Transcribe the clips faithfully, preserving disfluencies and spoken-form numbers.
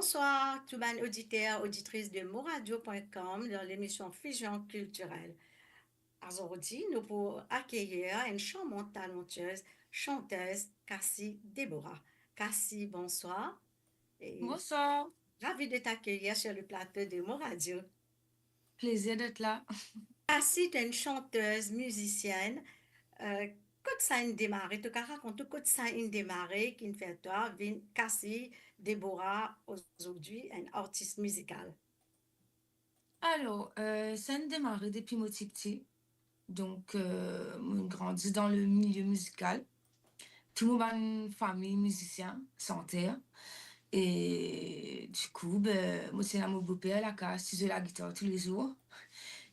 Bonswar tou bann oditer, oditris de moradio pwin kom dan lemision Fusion Kiltirel. Azordi nou pou akeyir enn sharmant talantiez shantez, Cassie Deborah. Cassie, bonswar. E Bonswar. Ravi de t'accueillir sur le plateau de Moradio. Plezir d'être là. Cassie, t'es une chanteuse, musicienne. Euh, kot sa inn demare? To kav rakont nou kot sa inn demare, ki'nn fer twa vinn Cassie Deborah, ozordi enn artis mizikal? Alor, euh, sa inn demare depi mo tipti. Donk, euh, mo grandi dan le milie mizikal. Tou mo bann fami mizisien, santer. E dikou, be, mo ti ena mo boper lakaz, ti zwe lagitar toulezour.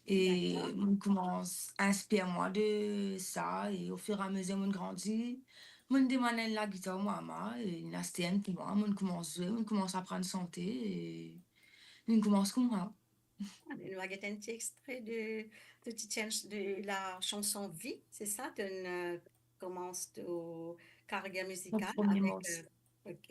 E Dakor. Mo'nn koumans inspir mwa de sa, e ofiramezir mo'nn grandi, mo'nn demann enn lagitar mo mama, e li'nn aste enn pou mwa, mo'nn koumans zwe, mo'nn koumans aprann sante, e li'nn koumans koumsa. Ale, nou va get enn ti extre de, de ti change de la chanson Vie, c'est ça? To'nn, euh, koumans to karier mizikal avek, euh, ok.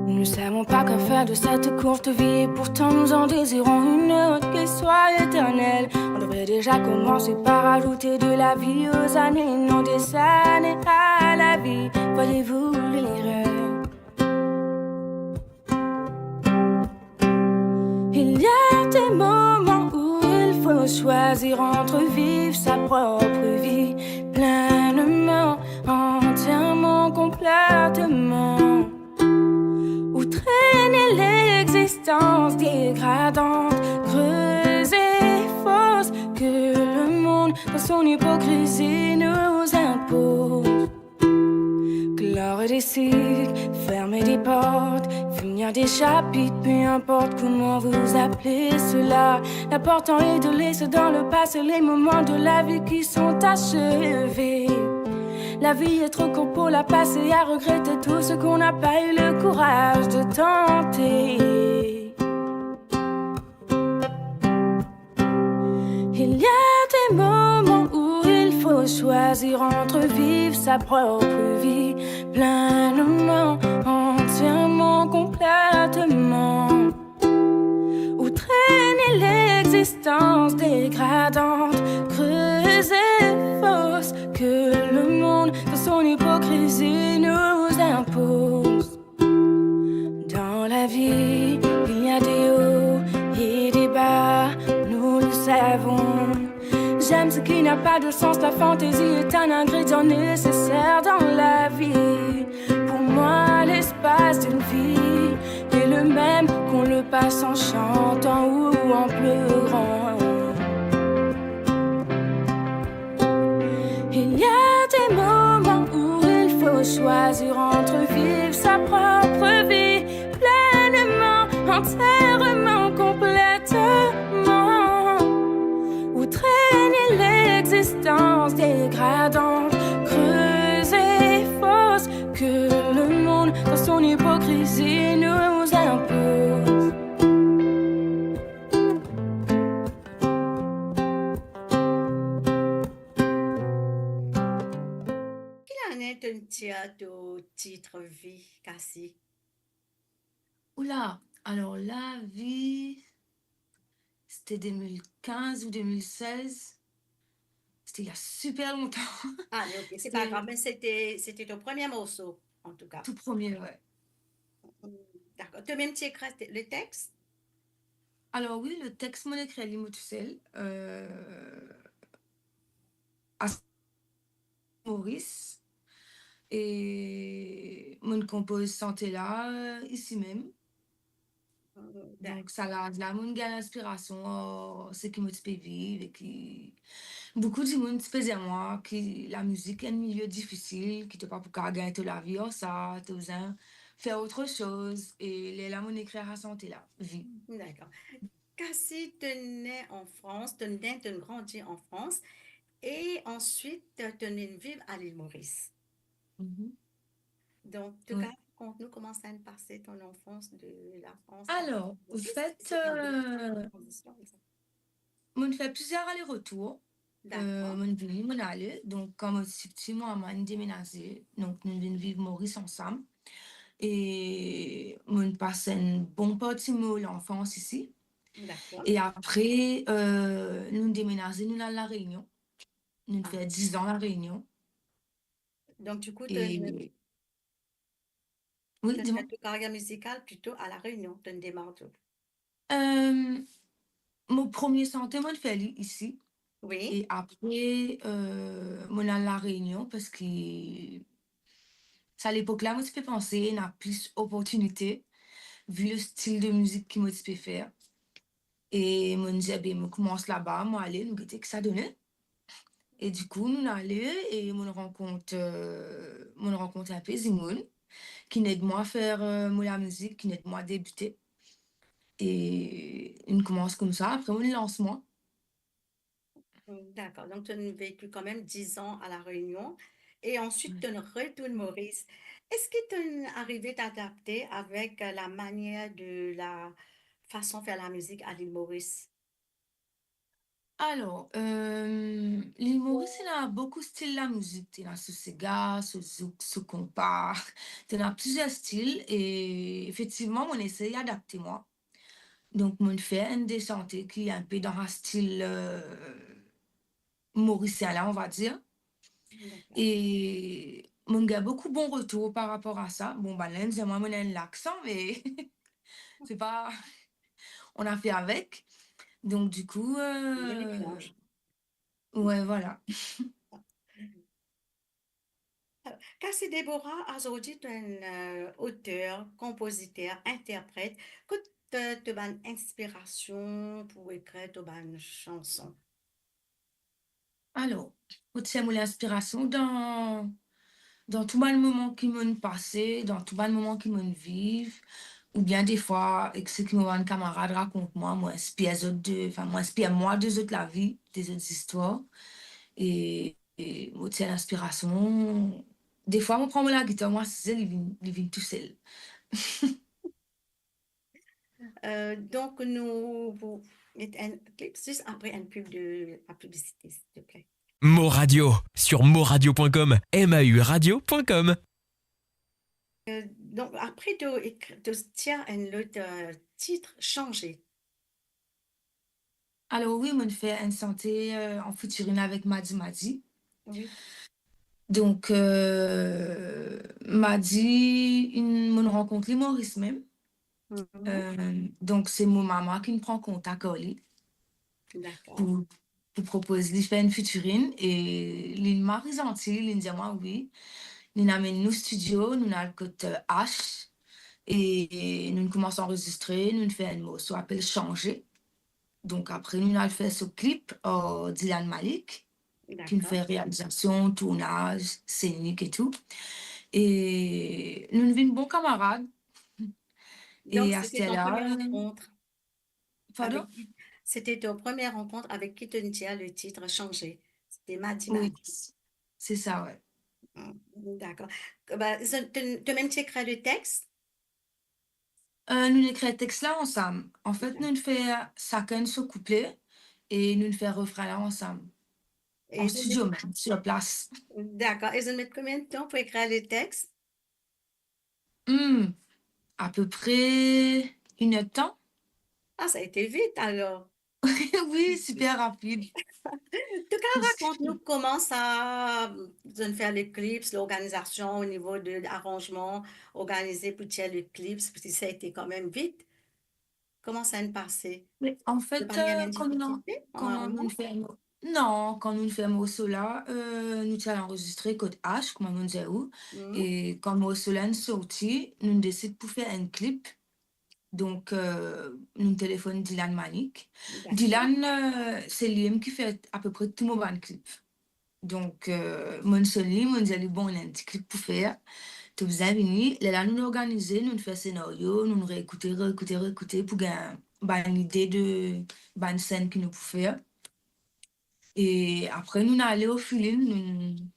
Nous savons pas quoi faire de cette courte vie, et pourtant nous en désirons une autre qui soit éternelle. On devrait déjà commencer par ajouter de la vie aux années, non des années à la vie. Voyez-vous l'erreur? Il y a des moments où il faut choisir entre vivre sa propre vie pleinement, entièrement, complètement, ou traîner l'existence dégradante, creuse et fausse que le monde, dans son hypocrisie, nous impose. Clore des cycles, fermer des portes, finir des chapitres, peu importe comment vous appelez cela. L'important est de laisser dans le passé les moments de la vie qui sont achevés. La vie est trop courte pour la passer à regretter tout ce qu'on n'a pas eu le courage de tenter. Il y a des moments où il faut choisir entre vivre sa propre vie pleinement, entièrement, complètement, ou traîner l'existence dégradante, creuse et fausse que le monde, dans son hypocrisie, nous impose. Dans la vie, il y a des hauts et des bas, nous le savons. J'aime ce qui n'a pas de sens, la fantaisie est un ingrédient nécessaire dans la vie. Pour moi, l'espace d'une vie est le même qu'on le passe en chantant ou en pleurant. Il y a des moments où il faut choisir entre vivre sa propre vie pleinement, entièrement, complètement, ou traîner l'existence dégradante, creuse et fausse que le monde, dans son hypocrisie, nous impose. Ki lane to'nn tir to tit Vie, Cassie? Oula, alors La Vie, c'était deux mille quinze ou deux mille seize. C'était il y a super longtemps. Ah, mais ok, c'est pas grave, mais c'était, c'était ton premier morceau, en tout cas. Tout premier, ouais. D'accord. Toi-même, tu écris le texte? Alors oui, le texte, mo'nn ekrir li mo tousel. Euh, à Maurice. E mo'nn konpoz sante la, euh, isi mem. Donk, sa laz la, mo'nn gagn linspirasion ar seki mo ti pe viv e ki boukou dimoun ti pe dir mwa ki lamizik enn milie difisil, ki to pa pou kav gagn to lavi ar sa, to bizin fer ot soz. E lerla mo'nn ekrir sa sante la, Vie. D'accord. Cassie, to'nn ne an Frans, to'nn ne, to'nn grandi an Frans, e answit to'nn vinn viv a Lil Moris. Mhm. Donk, to kav rakont nou kouma sa inn pase ton anfans de la Frans a Lil Moris? Alor, anfet, euh, tranzision, exact. Mo'nn fer plizier ale-retour. Dakor. Euh, mo'nn vini, mo'nn ale. Donk, kan mo ti piti, mo mama inn demenaze. Donk, nou vinn viv Moris ansam. E mo'nn pas enn bon parti mo lanfans isi. Dakor. E apre, euh, nou demenaze, nou al La Reunion. Nou fer dizan La Reunion. Donk, dikou, to, e wi, to, dimoun, to karyer mizikal plito a La Reunion, to demar tou. Euh, mo premie sante, mo'nn fer li isi. Wi. E apre, euh, mo'nn al La Reunion, parski sa lepok la, mo ti pe panse ena plis oportinite, vi le stil de mizik ki mo ti pe fer. E mo'nn dir, "Be, mo koumans laba, mo ale, nou gete ki sa done." E dikou, nou ale e mo'nn rankont, euh, mo'nn rankont inpe dimoun ki'nn ed mwa fer, euh, mo lamizik, ki'nn ed mwa debite. E inn koumans koumsa, apre mo'nn lans mwa. Dakor, donk to'nn veki kanmem dizan a La Reunion e answit to'nn retourn Moris. Eski to'nn arive adapte avek, euh, lamanier de la fason fer lamizik a Lil Moris? Alor, euh, Lil Moris, ena boukou stil lamizik. Ena so sega, so zouk, so konpa. Ena plizier stil e efektivman, mo'nn esey adapte mwa. Donk, mo'nn fer enn de sante ki inpe dan sa stil, euh, morisien la, on va dire. Dakor. E mo'nn gagn boukou bon retour par rapor a sa. Bon, bann-la inn dir mwa mo'nn ena enn laksan, me se pa, on a fait avec. Donk, dikou, euh, ouais, voilà. Alor, Cassie Deborah, azordi to enn, euh, oter, konpoziter, interpret. Kot, euh, to bann inspirasion pou ekrir to bann sanson? Alor, mo tir mo linspirasion dan, dan tou bann moman ki mo'nn pase, dan tou bann moman ki mo'nn viv, oubien defwa, ek seki mo bann kamarad rakont mwa, mo inspir zot de, anfin, mo inspir mwa de zot lavi, de zot zistwar. E, e mo tir linspirasion. Defwa, mo pran mo lagitar, mo asize, li vinn, li vinn tousel. Euh, donk, nou pou met enn klip zis apre enn pib de la piblisite, silteple. Mo Radio, sur moradio point com, M A U radio point com. Euh, donk, apre, to ekri, to tir enn lot, euh, tit, Changé. Alor wi, mo'nn fer enn sante, euh, an featuring avek Madi Madi. Wi. Donk, euh, Madi, inn, mo'nn rankont li Moris mem. Mhm. Euh, donk, se mo mama ki'nn pran kontak ar li. Dakor. Pou, pou propoz li fer enn featuring, e li'nn mari zanti, li'nn dir mwa wi. Li'nn amenn nou studio, nou'nn al kot, euh, Ash, e nou'nn koumans anrezistre, nou'nn fer enn morso apel Changé. Donk, apre, nou'nn al fer so klip ar Dylan Malik, ki'nn, dakor, fer realizasion, tournaz, senik e tou. E nou'nn vinn bon kamarad. E... Donk, sete to aster-la, premie rankont? Pardon? Avek, sete to premie rankont avek ki to'nn tir le tit Changé? Sete Madi Madi. Wi, se sa, wi. Hmm, dakor. Be, to, to mem ti ekrir le text? Euh, nou'nn ekrir text-la ansam. Anfet, dakor, nou'nn fer sakenn so kouple e nou'nn fer refren-la ansam. E zot met... An studio mem, sur place. Dakor. E zot met konbien de tan pou ekrir le text? Hmm, apepre inertan. Ah, sa ete vit alor. Wi, siper rapid. An tou ka, rakont nou koman sa, zot fer le klip, lorganizasion o nivo de laranzman, organize pou tir le klip, parski sa ete kanmem vit. Koman sa inn pase? Me anfet, to pa gagn, euh, enn difikilte an amon? Kan nou, kan nou'nn fer mo-, non, kan nou'nn fer morso-la, euh, nou ti al anrezistre kot Ash, kouma mo'nn dir ou. Mhm. E kan morso-la inn sorti, nou'nn desid pou fer enn klip. Donk, euh, nou'nn telefonn Dylan Malik. Dakor. Dylan, euh, se limem ki fer apepre tou mo bann klip. Donk, euh, mo'nn sonn li, mo'nn dir li, "Bon, ena enn ti klip pou fer. To bizin vini." Lerla nou'nn organize, nou'nn fer senario, nou'nn reekoute, reekoute, reekoute pou gagn bann lide de bann senn ki nou pou fer. E apre, nou'nn ale o feeling, nou'nn,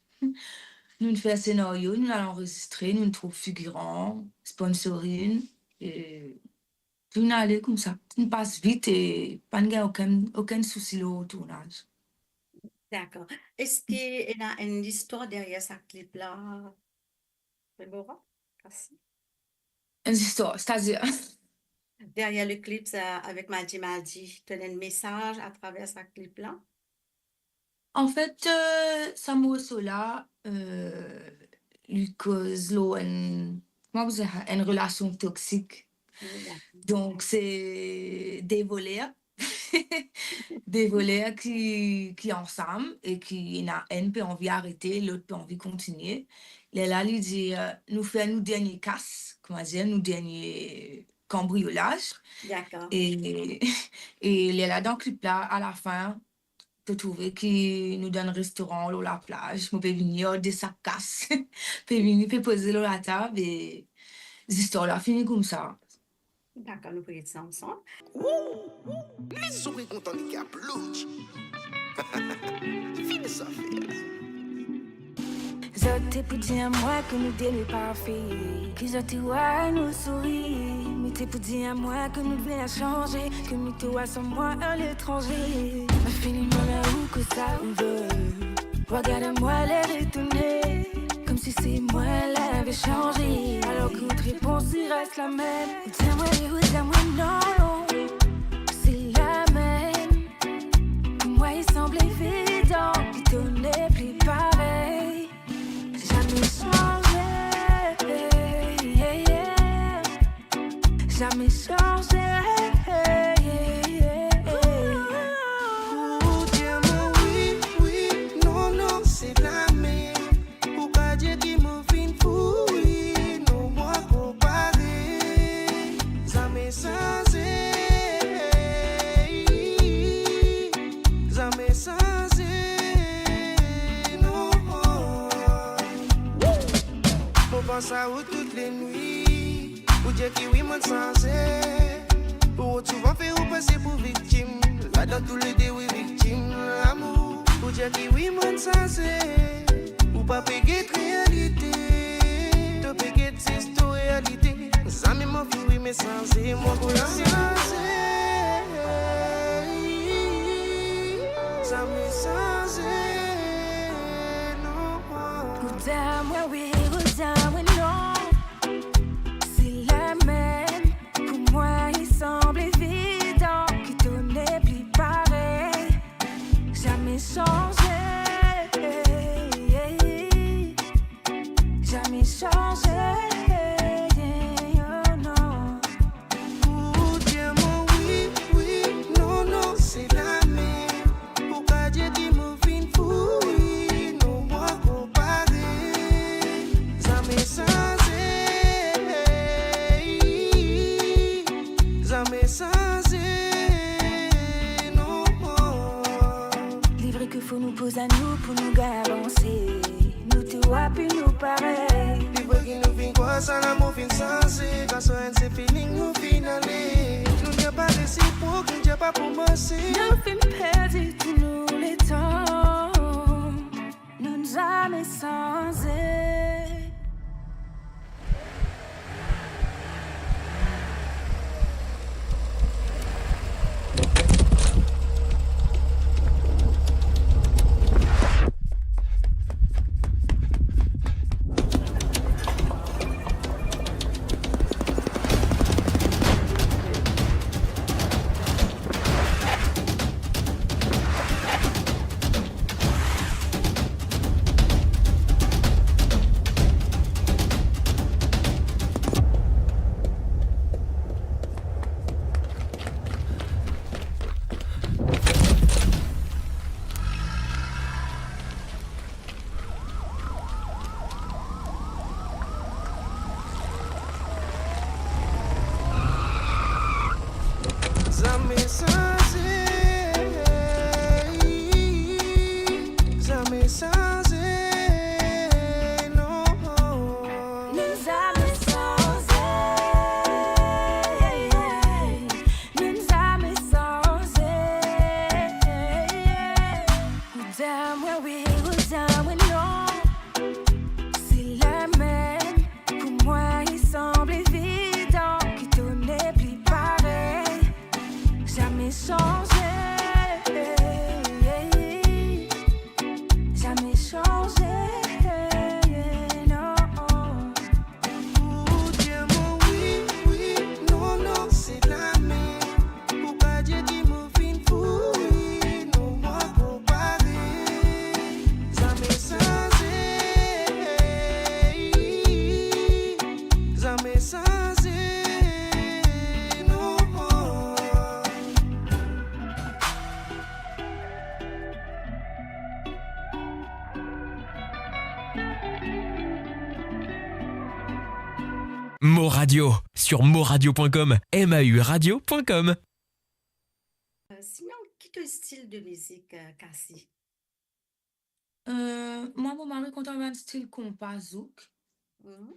nou'nn fer senario, nou'nn al anrezistre, nou'nn trouv figiran, sponsoring, e Tourn ale koumsa. Tourn pas vit e pa'nn gagn okenn, okenn sousi lor tournaz. Dakor. Eski ena enn listwar deryer sa klip la, Deborah? Kasi. Enn listwar, setadir? Deryer le klip sa, avek Maldi Maldi, to ena enn mesaz atraver sa klip la? Anfet, eh, sa morso la, eh, li koz lor enn, kouma pou dir sa, enn relasion toksik. Wi, dakor. Donk, se de voler. De voler ki, ki ansam e ki ena enn pe anvi arete, lot pe anvi kontigne. Lerla li dir, eh, nou fer nou dernie kas, kouma dir, nou dernie kanbriolaz. Dakor. E, e lerla dan klip la, alafin, to trouve ki nou dan enn restoran lor laplaz, mo pe vini ar de sak kas, pe vini, pe poze lor latab e zistwar la fini koumsa. Dakor, nou pou get sa ansam. Wou! Wou! Lezorey kontan, li gagn aploud. Fini zafer. Zot ti pou dir mwa ki nou de nou parfe, ki zot ti war nou souri, mi ti pou dir mwa ki nou dwe sanze, ki mi ti war sa mwa a letranze. Me fini mwa la ou kosa ou ve. Regard mwa, le retourne, koumsi se mwa lavi sanze, alor ki repons li res lamem. Ou dir mwa wi, ou dir mwa non, se lamem. Pou mwa li sanble evidan ki to nepli parey. Zame sanze, yeah, yeah. Zame sanze, yeah, yeah. Ou dir mwa wi, wi, non, non, se lamem. Ou pa dir ki mo finn fou, wi, non, mwa konpare. Zame sanze, zame sanze, non. Mo pans a ou tou tou lanwit. Ou dir ki wi, mo'nn sanze. Ou rod souvan fer ou pase pou viktim. Ladan toulede wi viktim lamour. Ou dir ki wi, mo'nn sanze. Ou pa pe get realite. To pe get zis to realite. Zame mo fini, me sanze, mo pou sanze. Zame sanze, non. Ou dir mwa wi, ou dir mwa non. Se lamem, pou mwa li sanble evidan ki to nepli parey. Zame sanze, zame sanze, oh non. Ou dir mwa wi, wi, non, non, se lamem. Ou pa dir ki mo finn fou, wi, non, mwa konpare. Zame sanze, zame sanze, non. Li vre ki fo nou poz anou pou nou gagn avanse. Nou tou ap nou parey. Li vre ki nou finn krwar sa lamour finn sanze. Gras ar enn sel feeling nou finn ale. Nou dir pa resiprok, nou dir pa pou manze. Nou finn perdi tou nou letan. Nou'nn zame sanze. Sanze, zame sanze, non. Ou dir mwa wi, wi, non, non, se lamem. Ou pa dir ki mo finn fou, wi, non, mwa konpare. Zame sanze, zame sanze, non. Mo Radio, sur moradio point com, M A U radio point com. Euh, sinon, ki to stil de mizik, euh, Cassie? Euh, mwa, mo mari kontan bann stil konpa, zouk. Mhm.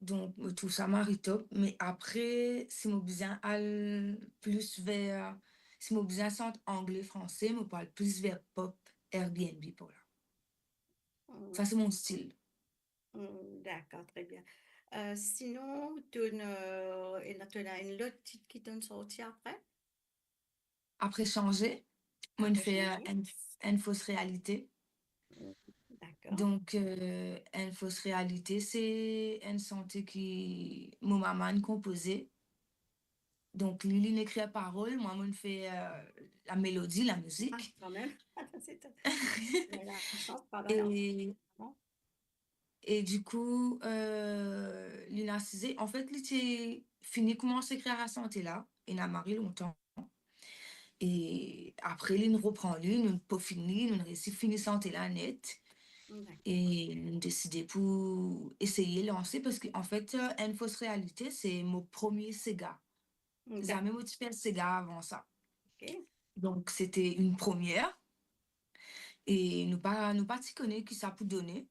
Donk, mo trouv sa mari top. Me apre, si mo bizin al plis ver, si mo bizin sant angle, franse, mo pou al plis ver pop, Airbnb pou la. Mm. Sa, se mo stil. Mm, dakor, tre bien. Euh, sinon, to'nn, euh, ena, to'nn ena enn lot tit ki to'nn sorti apre? Apre Sanze, mo'nn fer, euh, Enn, Enn fos realite. Dakor. Donk, euh, Enn fos realite, se enn sante ki mo mama inn konpoze. Donk, li, li'nn ekrir parol, mwa, mo'nn fer, euh, lamelodi, lamizik. Ah, kanmem. Atann, se to. Voilà, chans, pa mal, hein. E, e dikou, euh, li'nn asize, anfet, li ti fini koumans ekrir sa sante la, ena mari lontan. E apre, li'nn repran li, nou'nn pofinn li, nou'nn resi fini sante la net. Dakor. E nou'nn deside pou eseye lanse, parski, anfet, euh, Enn fos realite, se mo premie sega. Dakor. Zame mo ti fer sega avan sa. Ok. Donk, sete enn premie. E nou pa, nou pa ti kone ki sa pou done.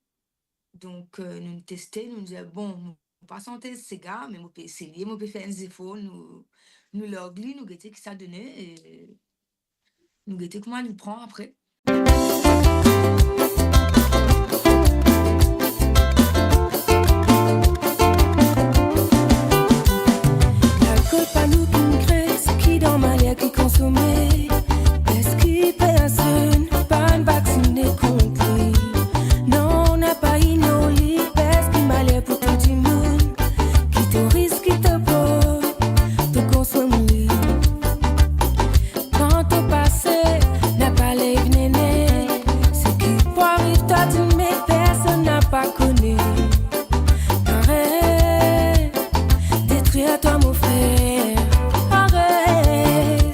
Donk, euh, nou'nn teste, nou'nn dir, bon, mo pa sante sega, me mo pe eseye, mo pe fer enn zefor, nou, nou log li, nou gete ki sa done, e nou gete kouma li pran apre. Lalkol pa nou ki kre, se ki dan manier ki konsome. Eski personn pa'nn vaksine kont li? Non, napa inn li, eski maler pou tou dimoun ki to risk, ki to pov, to konsom li. Kan to pase, napa lev nene, seki pou ariv twa, dime personn napa kone. Aret detrir twa, mo frer. Aret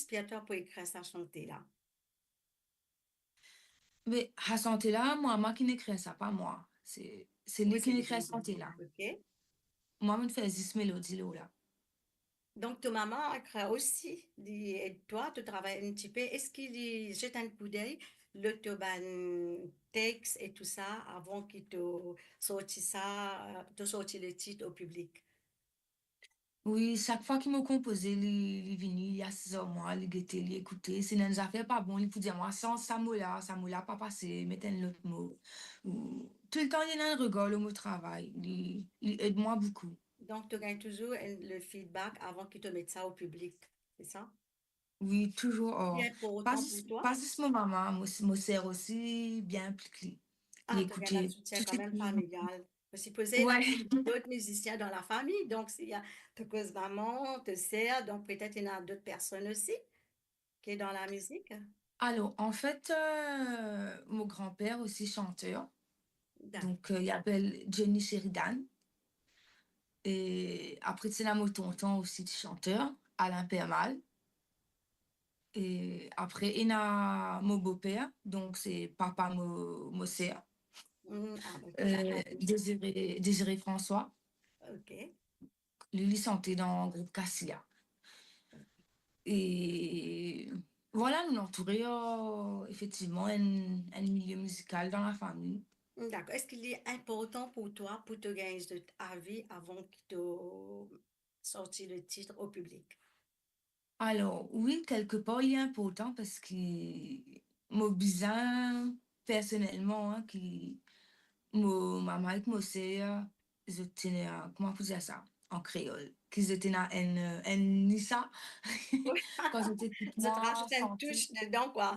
inspir twa pou ekrir sa sante la? Me sa sante la, mwa, mwa kinn ekrir sa, pa mwa. Se, se li kinn ekrir sa sante la. Ok. Mwa, monn fer zis melodi lor la. Donk, to mama ekrir osi, li ed twa, to travay enn tipe. Eski li zet enn koudey lor to bann text e tou sa avan ki to sorti sa, to sorti le tit o piblik? Wi, sak fwa ki mo konpoze, li, li vini, li asiz ar mwa, li gete, li ekoute. Si ena enn zafer pa bon, li pou dir mwa, sanz sa mo la, sa mo la pa pase, met enn lot mo. Ou, toultan li ena enn regar lor mo travay, li, li ed mwa boukou. Donk, to gagn touzour enn, le feedback avan ki to met sa o piblik, se sa? Wi, touzour. Li Or, pa inportan zis, pou twa? Pa zis mo mama, mo, mo ser osi bien inplik li. Ah, Li to gagn la ekoute soutien tou kanmem seki familial. Parski pou dir, ena Wi. dot mizisien dan lafami, donk si, to koz mama, to ser, donk petet ena dot personn osi ki dan lamizik. Alor, anfet, euh, mo granper osi santer. Dakor. Donk, euh, li apel Johnny Sheridan. E apre, ti ena mo tonton osi, ti santer, Alain Permal. E apre, ena mo boper, donk se papa mo, mo ser. Mm, ah, ok, Euh, dakor. Désiré, Désiré François. Ok. Li, li sante dan group Cassia. E vwala, nou antoure ar, efektivman, enn, enn milie mizikal dan lafami. Dakor. Eski li inportan pou twa, pou to gagn zot avi avan ki to sorti le tit o piblik? Alor, wi, kelkepar, li inportan parski mo bizin, personelman, an, ki mo mama ek mo ser, zot ti ena, kouma pou dir sa an kreol, ki zot ena enn, enn nisa. Kan zot ekout mwa sante. Zot razout enn touch dedan, kwa.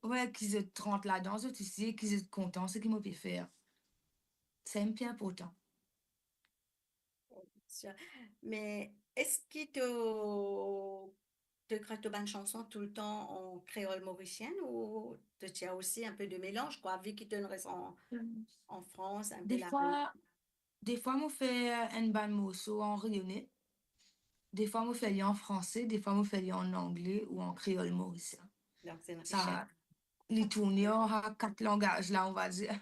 Wi, ki zot rant ladan, zot isi, e ki zot kontan seki mo pe fer. Sa enn pli inportan. Bien sûr. Me eski to, to ekrir to bann sanson toultan an kreol morisien ou to tir osi enn pe de melanz, kwa, vi ki to res an, an Frans, enn pe Larenyonn? Defwa, defwa mo fer enn bann morso an reyone. Defwa mo fer li an franse, defwa mo fer li an angle ou an kreol morisien. Donk, se enn riches. Sa, li tourne ar sa kat langaz la, on va dir.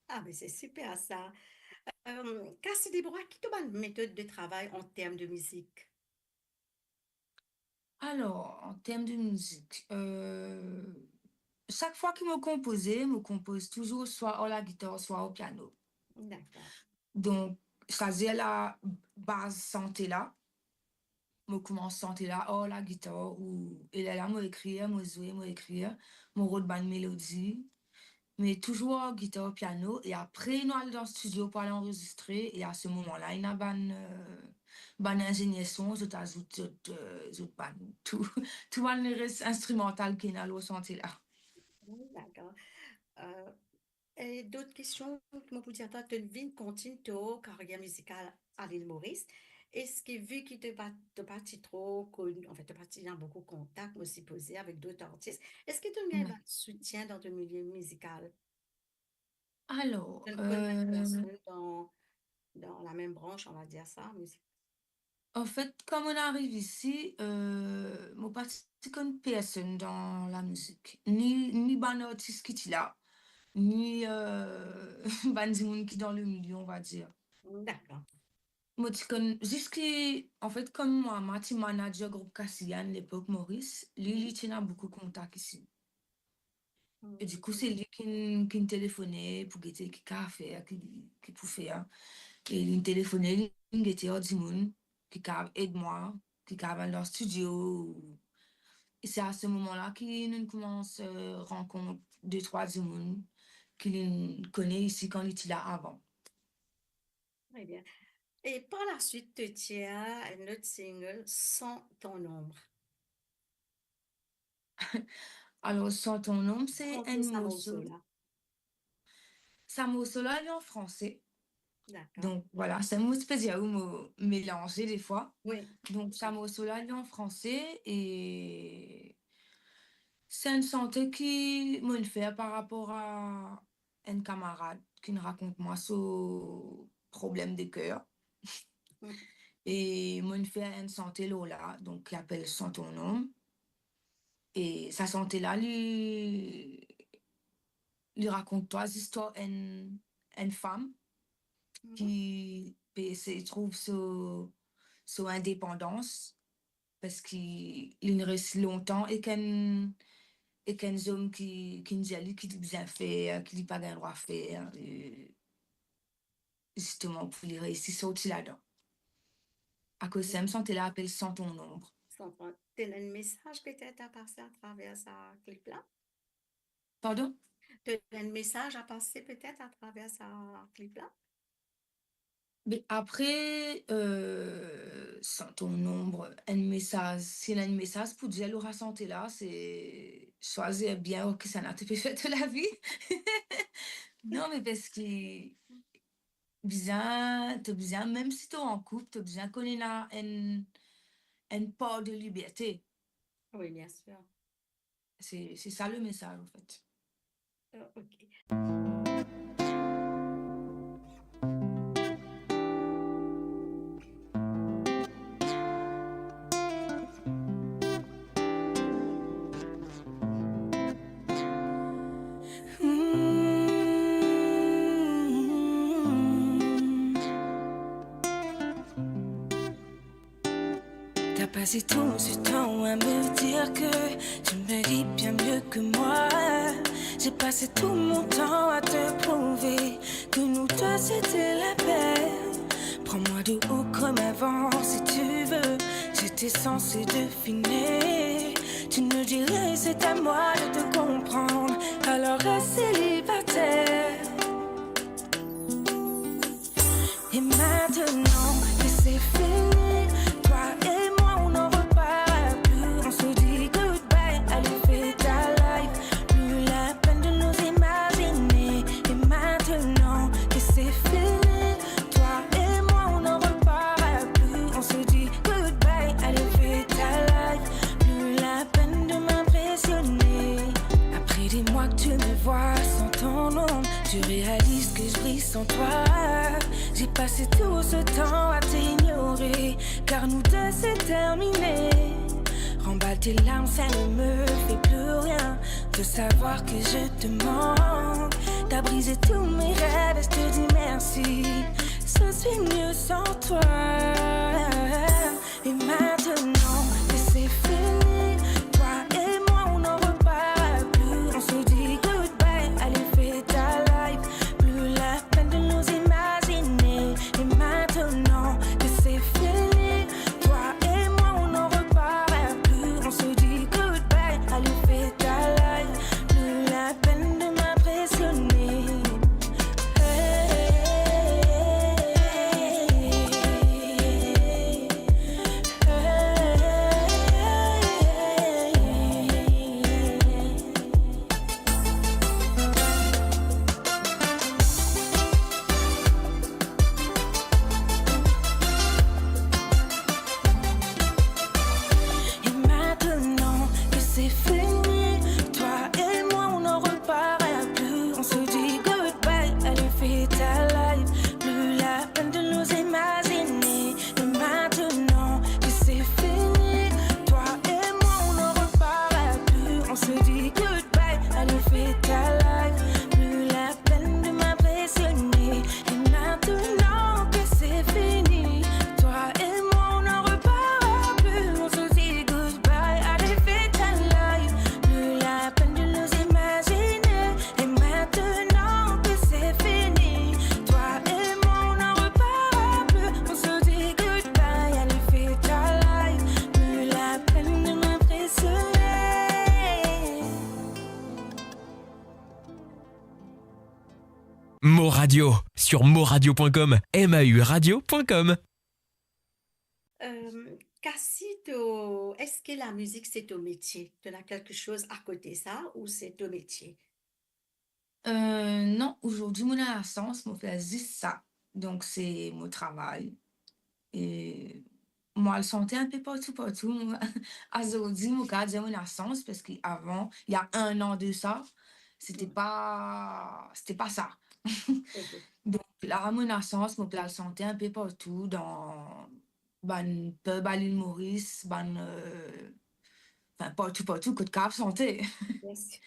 Ah, me se siper sa. Euh, Cassie Desbrois, ki to bann metod de travay an term de mizik? Alor, an term de mizik, euh, sak fwa ki mo konpoze, mo konpoz touzour swa ar lagitar, swa ar piano. Dakor. Donk, setadir la baz sante la, mo koumans sante la ar lagitar, ou, e lerla mo ekrir, mo zwe, mo ekrir, mo rod bann melodi, me touzour ar gitar, piano, e apre nou al dan stidio pou al anrezistre, e a se moman la, ena bann, euh, bann inzenier son, zot azout zot, euh, zot bann, tou, tou bann res instrimantal ki ena lor sante la. Dakor. Euh, e dot kestion, mo pou dir twa, to vinn kontign to karier mizikal a Lil Moris. Eski, vi ki to pa, to pa ti tro koni, anfet, to pa ti ena boukou kontak, mo sipoze, avek dot artis, eski to gagn bann soutien dan to milie mizikal? Alor, To konn bann personn dan, dan lamem brans, on va dir sa, mizik? Anfet, kan mo ariv isi, euh, mo pa ti konn personn dan lamizik. Ni, ni bann artis ki ti la, ni, euh, bann dimoun ki dan le milie, on va dir. Dakor. Mo ti konn, ziska, anfet, kouma mo mama ti manager group Cassia enn lepok Moris, li, li ti ena boukou kontak isi. E dikou, se li ki, ki telefone pou gete ki kav fer, ki, ki pou fer. E li telefone, li gete ar dimoun ki kav ed mwa, ki kav al dan stidio. E se a se moman la ki nou koumans, euh, rankont de trwa dimoun ki li kone isi kan li ti la avan. Très bien. E par la suite, to tir enn lot single, Sans ton ombre. Alor, Sans ton ombre, se enn morso. Sa morso la, li an franse. Dakor. Donk, vwala, se mo ti pe dir ou mo melanze defwa. Wi. Donk, sa morso la, li an franse e se enn sante ki mo'nn fer par rapor a enn kamarad ki'nn rakont mwa so problem de ker. E mo'nn fer enn sante lor la, donk, ki apel Sans ton ombre. E sa sante la, li, li rakont twa zistwar enn, enn fam ki pe esey trouv so, so indepandans, parski linn res lontan ek enn, ek enn zom ki, ki dir li ki li bizin fer, ki li pa gagn drwa fer, e zisteman pou li reysi sorti ladan. Akoz sa mem sante la apel Sans ton ombre. Sans ton ombre. T'as un message peut-être à passer à travers ce clip-là ? Pardon ? T'as un message à passer peut-être à travers ce clip-là ? Me apre, euh, Sans ton ombre, enn mesaz, si ena enn mesaz pou dir lor sa sante la, se swazir bien, ok, kisannla to pe fer to lavi. Non, me parski bizin, to bizin, mem si to an koup, to bizin konn ena enn, enn par de liberte. Oui, bien sûr. Se, se sa le mesaz, an fet. Oh, ok. T'as passé tout ce temps à me dire que tu mérites bien mieux que moi. J'ai passé tout mon temps à te prouver que nous deux c'était la paix. Prends-moi de haut comme avant si tu veux. J'étais censé deviner. Tu ne dis rien, c'est à moi de te comprendre. Alors reste célibataire. Et maintenant que c'est fini, toi et moi on n'en reparle plus. On se dit goodbye, allez fais ta life. Plus la peine de nous imaginer. Et maintenant que c'est fini, toi et moi on n'en reparle plus. On se dit goodbye, allez fais ta life. Plus la peine de m'impressionner. Après des mois que tu me vois sans ton ombre, tu réalises que je brille sans toi. J'ai passé tout ce temps à t'ignorer, car nous deux c'est terminé. Remballe tes larmes, ça ne me fait plus rien de savoir que je te manque. T'as brisé tous mes rêves et je te dis merci. Je suis mieux sans toi. Et maintenant que c'est fini, toi et moi on n'en reparle plus. On se dit goodbye, allez fais ta life. Plus la peine de nous imaginer. Et maintenant que c'est fini, toi et moi on n'en reparle plus. On se dit goodbye, allez fais ta life. Plus la peine de m'impressionner. Et maintenant que c'est fini, toi et moi on n'en reparle plus. On se dit goodbye, allez fais ta life. Plus la peine de nous imaginer. Et maintenant que c'est fini, toi et moi on n'en reparle plus. On se dit goodbye, allez fais ta life. Plus la peine de m'impressionner. Et maintenant que c'est fini, toi et moi on n'en reparle plus. On se dit goodbye, allez fais ta life. Plus la peine de nous imaginer. Et maintenant que c'est fini, toi et moi on n'en reparle plus. On se dit goodbye, allez fais ta life. Plus la peine de m'impressionner. Mo Radio, sur moradio point com, M A U radio point com. Euh, Cassie, to, est-ce que la musique c'est ton métier ? Tu as quelque chose à côté ça ou c'est ton métier ? Euh, non, azordi mo ena lasans, mo fer zis sa. Donk, se mo travay. E mo al sante inpe partou, partou. Mo, azordi, mo kav dir mo ena lasans, parski avan, il y a un an de ça, c'était pas, c'était pas ça. Ok. Donk, la, mo ena lasans, mo pe al sante inpe partou, dan bann pub a Lil Moris, bann, euh, Anfin, partou, partou, kot kapav sante. Bien sûr.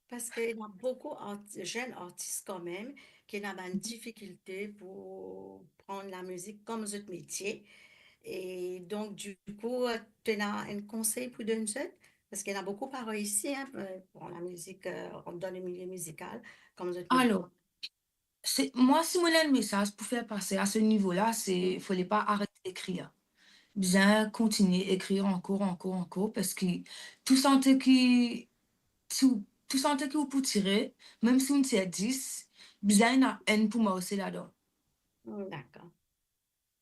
Parce qu'il y a beaucoup de jeunes artistes quand même qui ont une difficulté pour prendre la musique comme notre métier. Et donc, du coup, tu as un conseil pour donner, parce qu'il y en a beaucoup par ici, hein, euh, pour la musique, euh, dans le milieu musical, comme notre métier. Alors, c'est, moi, si mon mesaz pou fer pase a se nivo la, se fode pa aret ekrir. Bizin kontigne ekrir ankor, ankor, ankor, parski tou sante ki, tou, tou sante ki ou pou tire, mem si ou tir dis, bizin ena enn pou marse ladan. Mm, d'accord.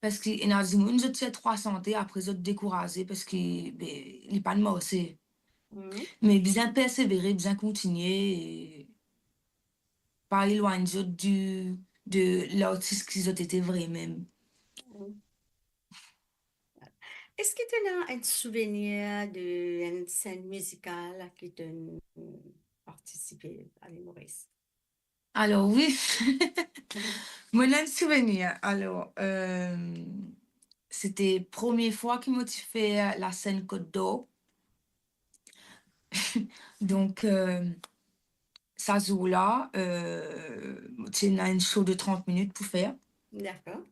Parski ena dimoun, zot tir trwa sante, apre zot dekouraze parski, be, li pa'nn marse. Mm. Me bizin persevere, bizin kontigne, e pa elwagn zot di, de lartis ki zot ete vremem. Mm. Est-ce que tu as un souvenir d'une scène musicale qui t'a participé à l'île Maurice? Alors, oui. Mon enn souvenir. Alors, euh, c'était première fois ki mo ti fer lasenn Côte d'Or. Donc, euh, sa zour la, euh, mo ti ena enn show de trant minit pou fer. D'accord.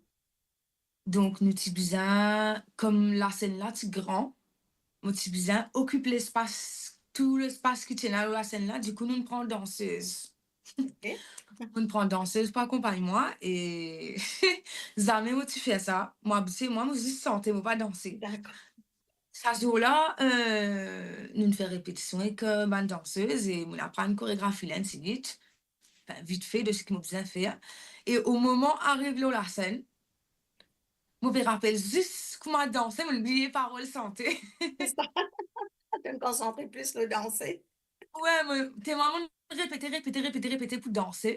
Donk, nou ti bizin, kom lasenn la ti gran, mo ti bizin okip lespas, tou lespas ki ti ena lor lasenn la. Dikou, nou pran dansez. Ok. Nou pran dansez pou akonpagn mwa e zame mo ti fer sa. Mo abitie, mwa, mo zis sante, mo pa danse. D'accord. Sa zour la, euh, nou fer repetision ek, euh, bann dansez e mo aprann koregrafi la enn tigit. Anfin, vitfe de seki mo bizin fer. E o moman ariv lor lasenn, mo pe rapel zis kouma danse, mo bliye parol sante. C'est ça. Tu te concentres plus le danser. Wi, mo, telman mo repete, repete, repete, repete pou danse.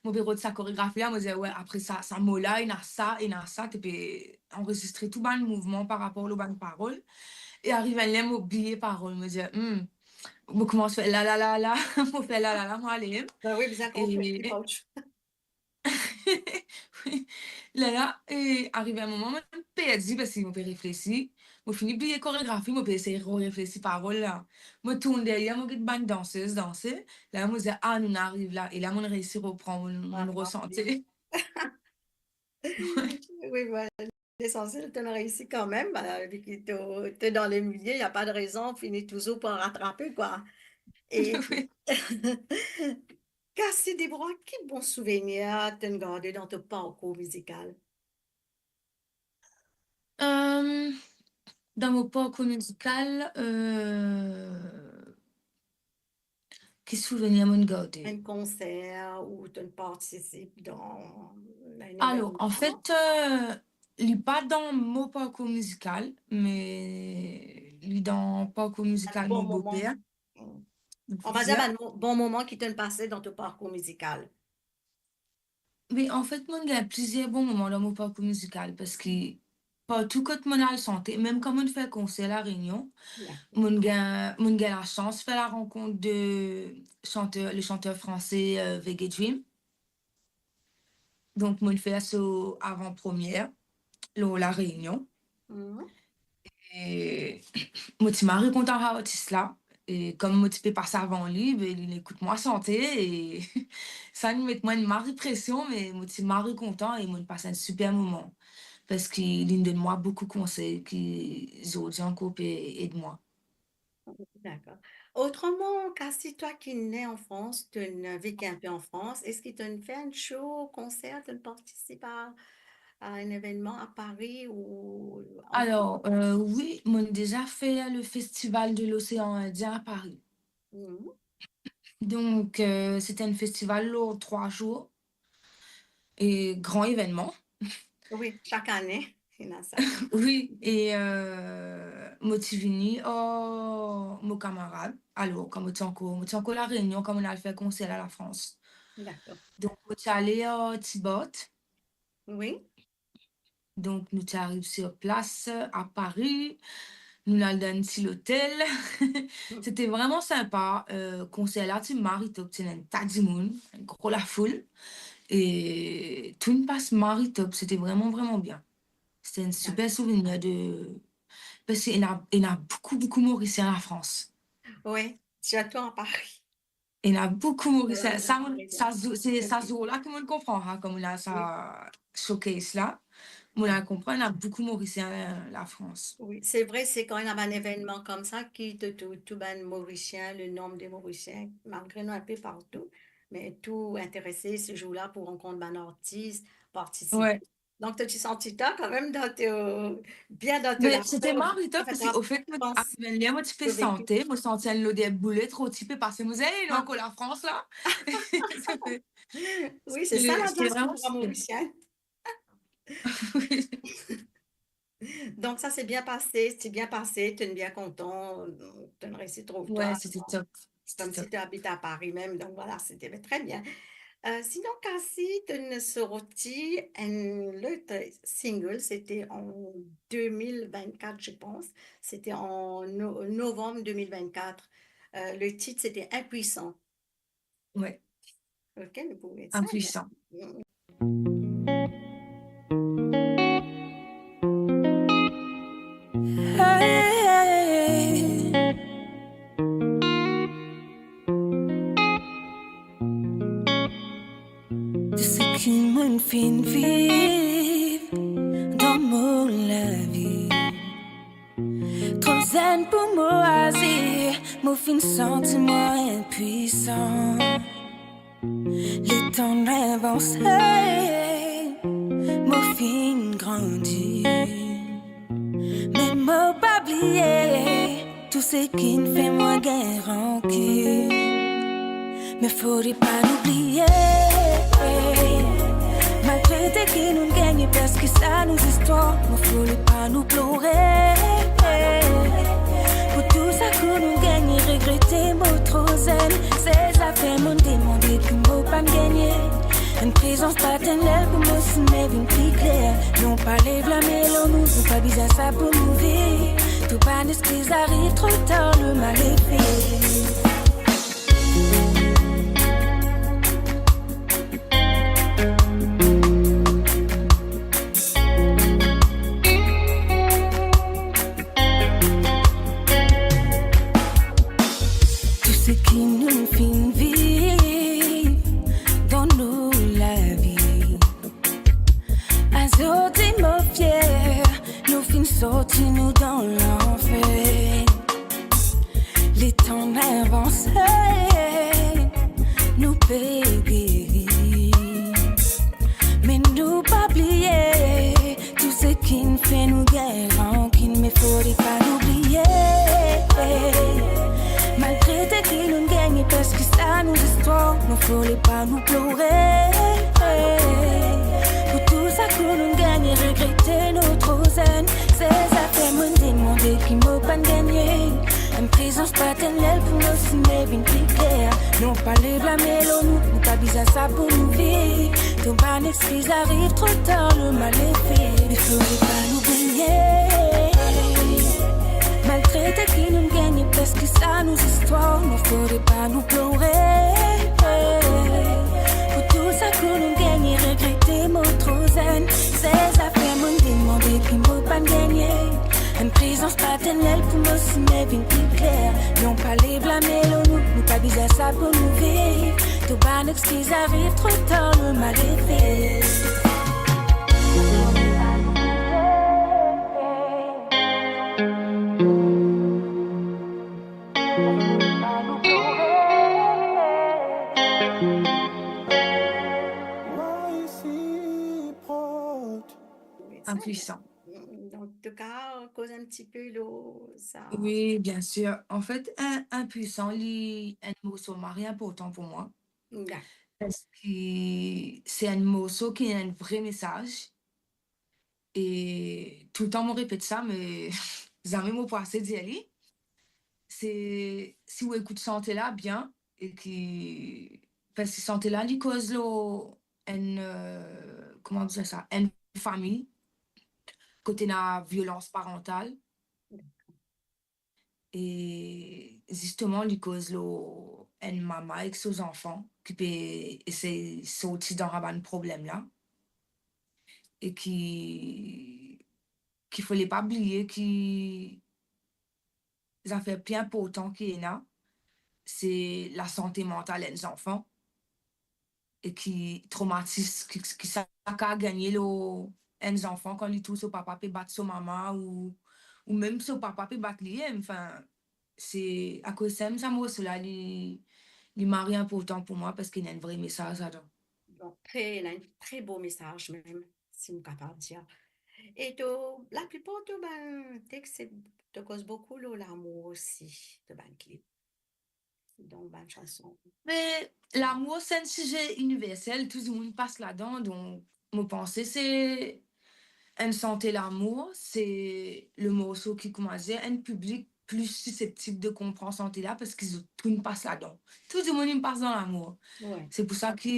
Mo pe rod sa koregrafi la, mo dir, wi, apre sa, sa mo la, ena sa, ena sa, ti pe anrezistre tou bann mouvman par rapor lor bann parol. E ariv enn ler, mo bliye parol, mo dir, hmm. Mo koumans fer la, la, la, la, mo fer la, la, la, mo ale. Ben oui, bizin konpran. Wi. Lerla, e, ariv enn moman, mo perdi, parski mo pe reflesi. Mo fini bliye koregrafi, mo pe esey rereflesi parol la. Mo tourn deryer, mo get bann dansez danse. La, mo dir, ah, nou ariv la. E la, mo reysi repran mo, mo resante. Oui, ben, l'essentiel, tu as réussi quand même, euh, vu que tu es dans le milieu, il n'y a pas de raison, on finit toujours par rattraper, quoi. Et Cassie Debrois, ki bon souvenir tu as gardé dans ton parcours musical? Euh, dan mo parkour mizikal, euh, ki souvenir mo garde? Un concert ou tu participes dans un Alors, en fait, euh, li pa dan mo parkour mizikal, me li dan parkour mizikal mo boper. On va dire un bon moment qui t'est passé dans ton parcours musical. Me anfet, mo gagn plizier bon moman dan mo parkour mizikal, parski partou kot mo al sante, mem kan mo fer konser La Réunion, mo gagn, mo gagn lasans fer la rankont de chanteur, le chanteur français, euh, Vegedream. Donk, mo fer so avan-premier lor La Réunion. E mo ti mari kontan ar artis la. E kom mo ti pe pas avan li, be, li ekout mwa sante. E sa, li met mwa enn mari presion, me mo ti mari kontan e mo pas enn siper moman. Parski li donn mwa boukou konsey ki zordi ankor pe ed mwa. D'accord. Autrement, Cassie, toi qui nais en France, tu as vécu un peu en France, est-ce que tu as fait un show, concert, tu as participé à, à un événement à Paris ou en Alors, euh, wi, mo deza fer le Festival de l'Océan Indien à Paris. Mhm. Donk, euh, se ti enn festival lor trwa zour. E gran evennman. Oui, chaque année, il y en a ça. Wi, e, euh, mo ti vini ar mo kamarad. Alor, kan mo ti ankor, mo ti ankor La Réunion, kan mo al fer konser la, Lafrans. D'accord. Donk, mo ti ale ar Tibart. Oui. Donk, nou ti ariv sur place, euh, à Paris. Nou al dan enn ti lotel. Se ti vreman sinpa. Euh, konser la ti mari top, ti ena enn ta dimoun, enn gro lafoul. E tou inn pas mari top. Se ti vreman, vreman bien. Se ti enn siper souvenir de, parski ena, ena boukou, boukou Morisien Lafrans. Wi, sirtou a Paris. Ena boukou Morisien. Wi, sa, wi, sa zour, se sa zour la ki mo'nn konpran, ha, kouma sa showcase la. Mo'nn konpran, ena boukou Morisien Lafrans. Wi, se vre, se kan ena bann evennman koumsa ki tou, tou, tou bann Morisien, le nonb de Morisien, malgre nou inpe partou, me tou interese se zour la pou rankont bann artis, partisip. Wi. Donk, to ti santi twa kanmem dan to, bien dan to lapo. Me sete mari, parski, anfet, mo, mo ti pe sante, mo santi enn loder boulet, roti pe pase, mo dir, "Ey, nou ankor Lafrans la." Wi, se sa, se, se vremem, ladiaspora morisienn. Donk, sa ti bien pase, ti bien pase, to'nn bien kontan, to'nn resi trouv twa. Wi, sete top. Sete top. Koumsi to abit a Paris mem, donk vwala, sete tre bien. Euh, sinon, Cassie, to'nn sorti enn lot single, sete an de mil vennkat, je pense. Sete an no-, novanm de mil vennkat. Euh, le tit, sete Impuissant. Wi. Ok, nou pou met sa. Impuissant. Hey. Tou seki mo'nn finn viv dan mo lavi. Tro zenn pou mo azir, mo finn santi mwa inpuisan. Letan nou avanse, mo finn grandi. Me mo pa bliye tou seki'nn fer mwa gagn rankin. Me fode pa nou bliye, malgre ki nou'nn gagne plis ki sa nou zistwar, me fode pa nou plore. Pou tou sa ki nou'nn gagne, regrete mo tro zenn. Se zafer mo'nn demande ki mo pa'nn gagne. Enn prezans paternel pou mo sime vinn pli kler. Non pa lev lame lor nou, nou pa bizin sa pou nou viv. Tou bann eskiz ariv tro tar, le mal est fait. Tou seki nou finn viv dan nou lavi, azordi mo fier, nou finn sorti nou dan lanfer. Letan avanse, nou pe geri. Me nou pa bliye, tou seki'nn fer nou gagn rankin, me fode pa nou bliye. Malgre ki nou'nn gagne plis ki sa nou zistwar, me fode pa nou plore. Pou tou sa ki nou'nn gagne, regrete nou tro zenn. Se zafer mo'nn demande ki mo pa'nn gagne. Enn prezans paternel pou mo sime vinn pli kler. Non pa lev lame lor nou, nou pa bizin sa pou nou viv. Tou bann eskiz ariv tro tar, le mal est fait. Me fode pa nou bliye, malgre ki nou'nn gagne plis ki sa nou zistwar, me fode pa nou plore. Pou tou sa ki nou'nn gagne, regrete mo tro zenn. Se zafer mo'nn demande ki mo pa'nn gagne. Enn prezans paternel pou mo sime vinn pli kler. Non pa lev lame lor nou, nou pa bizin sa pou nou viv. Tou bann eskiz ariv tro tar, le mal est fait. Impuissant. Antouka, koz enn tipe lor sa. Wi, bien sir. Anfet, In-, Impuissant, li enn morso mari inportan pou mwa. Dakor. Parski se enn morso ki ena enn vre mesaz. E toultan mo repet sa, me zame mo pou ase dir li. Se, si ou ekout sante la bien, e ki, parski sante la, li koz lor enn, euh, kouma dir sa, enn fami kot ena violans parantal. E zisteman, li koz lor enn mama ek so zanfan ki pe esey sorti dan sa bann problem la. E ki ki fode pa bliye ki zafer pli inportan ki ena, se lasante mantal enn zanfan, e ki tromatis, ki, ki sa ka gagne lor enn zanfan kan li trouv so papa pe bat so mama ou, ou mem so papa pe bat li, anfin, se akoz sa, sa morso la, li, li mari inportan pou mwa, parski li ena enn vre mesaz ladan. Donk, tre, li ena enn tre bo mesaz mem, si nou kapav dir. E to, laplipar to bann text, se, to koz boukou lor lamour osi, to bann klip. Donk, bann sanson. Me lamour, se enn size iniversel, tou dimoun pas ladan, donk, mo panse se enn sante lamour, se le morso ki, kouma dir, enn piblik pli siseptib de konpran sante la, parski zot tou inn pas ladan. Tou dimoun inn pas dan lamour. Wi. Se pou sa ki,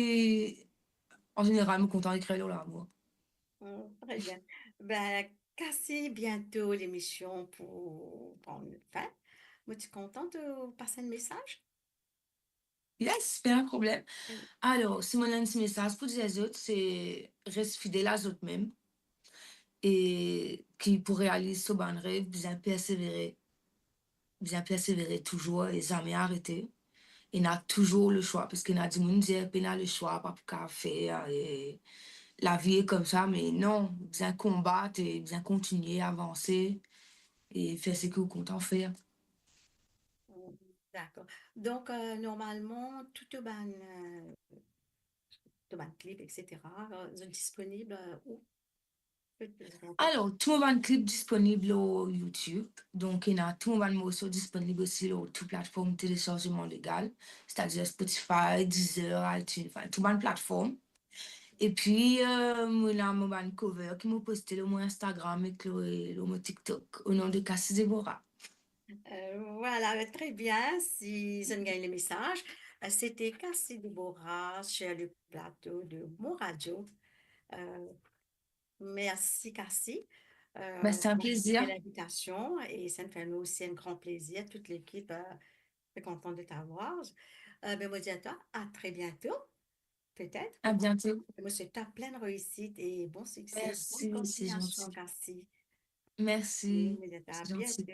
an zeneral, mo kontan ekrir lor lamour. Hmm, tre bien. Be, Cassie, biento lemision pou pran fin. Mo ti kontan to pas enn mesaz. Yes, pa problem. Mm. Alor, si mo ena enn ti mesaz pou dir zot, se res fidel a zot mem. E ki pou realiz so bann rev, bizin persevere. Bizin persevere touzour e zame arete. Ena touzour leswa, parski ena dimoun dir, pena leswa, pa pou kapav fer, e lavi e koumsa, me non, bizin konbat e bizin kontigne avanse e fer seki ou kontan fer. Dakor. Donk, eh, normalman, tou to bann, eh, to bann klip, et cetera, eh, zot disponib, eh, ou? Alor, tou mo bann klip disponib lor YouTube. Donk, ena tou mo bann morso disponib osi lor tou platform telesarzeman legal, setadir Spotify, Deezer, iTunes, anfin, tou bann platform. Epi, eh, mo ena mo bann cover ki mo poste lor mo Instagram ek lor, lor mo TikTok, o non de Cassie Deborah. Eh, vwala, be, tre bien, si zot inn gagn lemesaz. Eh, sete Cassie Deborah sur le plateau de Mo Radio. Eh, mersi, Cassie. Eh, mersi, enn plezir. Mersi pou linvitasion e sa inn fer nou osi enn gran plezir, tou lekip, eh, tre kontan de t'avoir. Eh, be, mo dir a twa, a tre biento. Petet. A biento. Mo swet twa plin reisit e bon sikse, bonn kontignasion, Cassie. Mersi, se zanti. Mersi.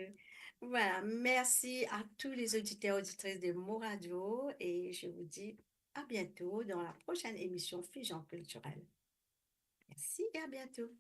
Vwala, mersi a tou lezoditer, oditris de Mo Radio e je vous dis à bientôt dans la prochaine émission Fusion Culturelle. Merci et à bientôt.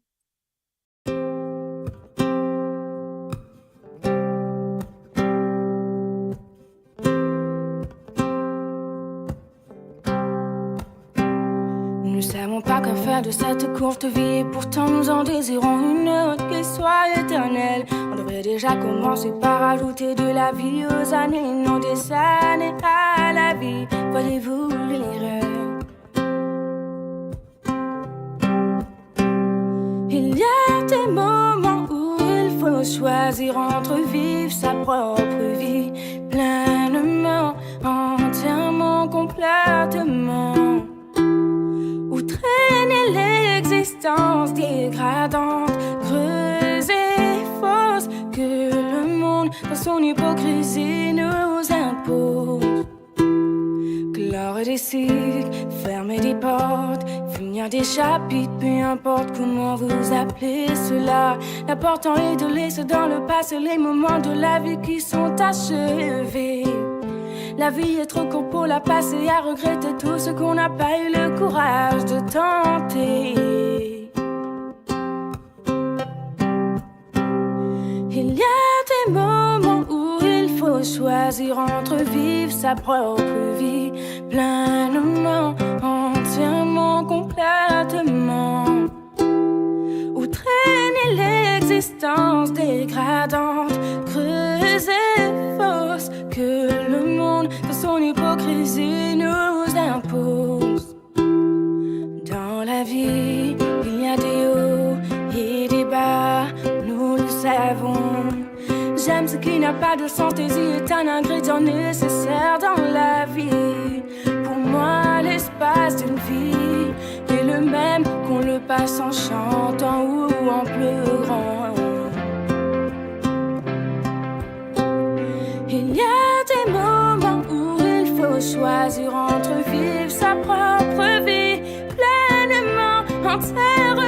Nous ne savons pas quoi faire de cette courte vie, et pourtant nous en désirons une autre qui soit éternelle. On devrait déjà commencer par ajouter de la vie aux années, non des années à la vie. Voyez-vous l'erreur ? Il y a des moments où il faut choisir entre vivre sa propre vie pleinement, entièrement, complètement, ou traîner l'existence dégradante, creuse et fausse que le monde, dans son hypocrisie, nous impose. Clore des cycles, fermer des portes, finir des chapitres, peu importe comment vous appelez cela. L'important est de laisser dans le passé les moments de la vie qui sont achevés. La vie est trop courte pour la passer à regretter tout ce qu'on n'a pas eu le courage de tenter. Il y a des moments où il faut choisir entre vivre sa propre vie pleinement, entièrement, complètement, ou traîner l'existence dégradante, creuse et fausse que le monde, dans son hypocrisie, nous impose. Dans la vie, il y a des hauts et des bas, nous le savons. J'aime ce qui n'a pas de sens, tes yeux est un ingrédient nécessaire dans la vie. Pour moi, l'espace d'une vie est le même, qu'on le passe en chantant ou en pleurant. Il y a des moments où il faut choisir entre vivre sa propre vie pleinement, entièrement,